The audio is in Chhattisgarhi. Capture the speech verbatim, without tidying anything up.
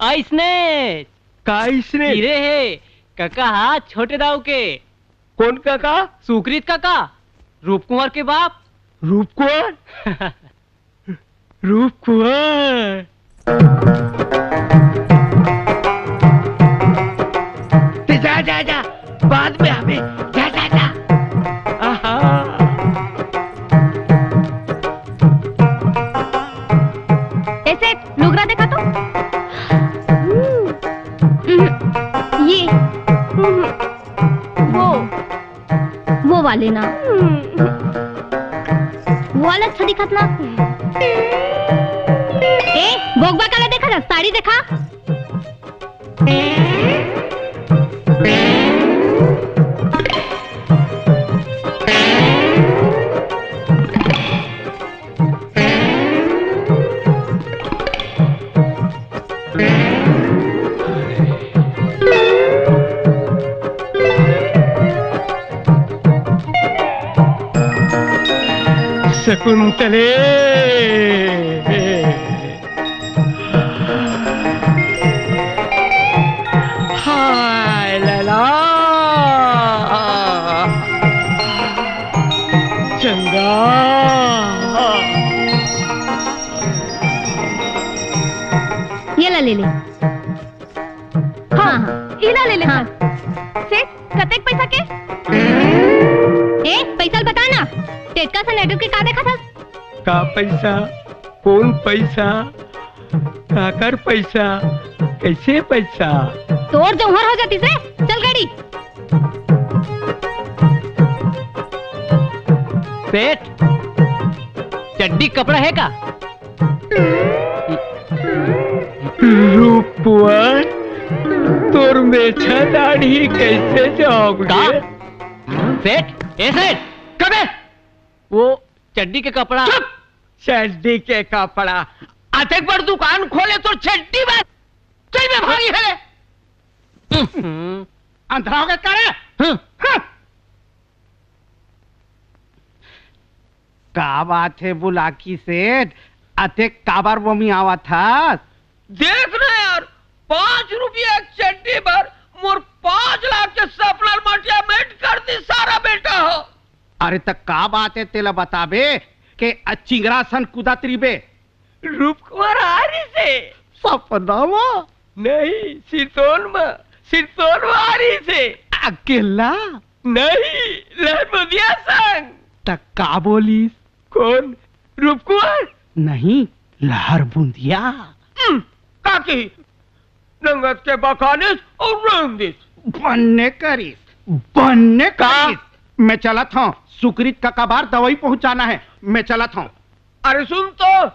अइसने। का अइसने? गिरे हे, कका हा छोटे दाऊ के। कोन कका? सुकृत कका, रूपकुंवर के बाप। रूपकुंवर? रूपकुंवर। ते जा, जा, जा, बाद में हमें, जा, जा, जा। आहा। ए सेठ, लुगरा देखा तो। हम्म, ये, हम्म, वो, वो वाले ना। वो वाला अच्छा दिखत ना। ए, बोकबा काला देखा जा, साड़ी देखा। शकुंतले। हाय लला। चंदा। ये ला ले ले। हाँ, हाँ। इला ले ले हाँ। सर। सेठ, कतेक पैसा के? ए, पैसा ल बता ना। टेटका सन एडर के का देखा था? का पैसा? कौन पैसा? काकर पैसा? कैसे पैसा? तोर जौहर हो जाती से। चल गाड़ी। सेठ, चड्डी कपड़ा है का? रूपवर, तोर मेछा दाढ़ी कैसे जाओगे? का? सेठ, ए सेठ, कबे? वो चड्डी के कपड़ा। चुप! चड्डी के कपड़ा। अतेक बड़ दुकान खोले तो चड्डी बार। चल बे भागी है ले। हम्म। अंधरा हो गया का रे? हम्म। हम्म। का बात है बुलाकी सेठ, अतेक काबर बोमी आवा था? देख ना यार, पाँच रुपया एक चड्डी बर मोर पाँच लाख के सपना ल मटिया मेट कर दी सारा बेटा हो। अरे त का बात है तेला बताबे के अ चिंगरा सन कुदत रिबे। रूपकुंवर आ रही से। सपना मा? नहीं, सिरतोन मा। सिरतोन मा आ रही से। अकेला? नहीं, लहर बुंदिया संग। त का बोलिस? कौन? रूपकुंवर? नहीं, लहर बुंदिया। हम्म, का कही? नंगत के बखानिस और रेंग दिस। बन्ने करिस, बन्ने का? करिस। मैं चलत हूँ, सुकृत का कबार दवाई पहुँचाना है, मैं चलत हूँ। अरे सुन तो,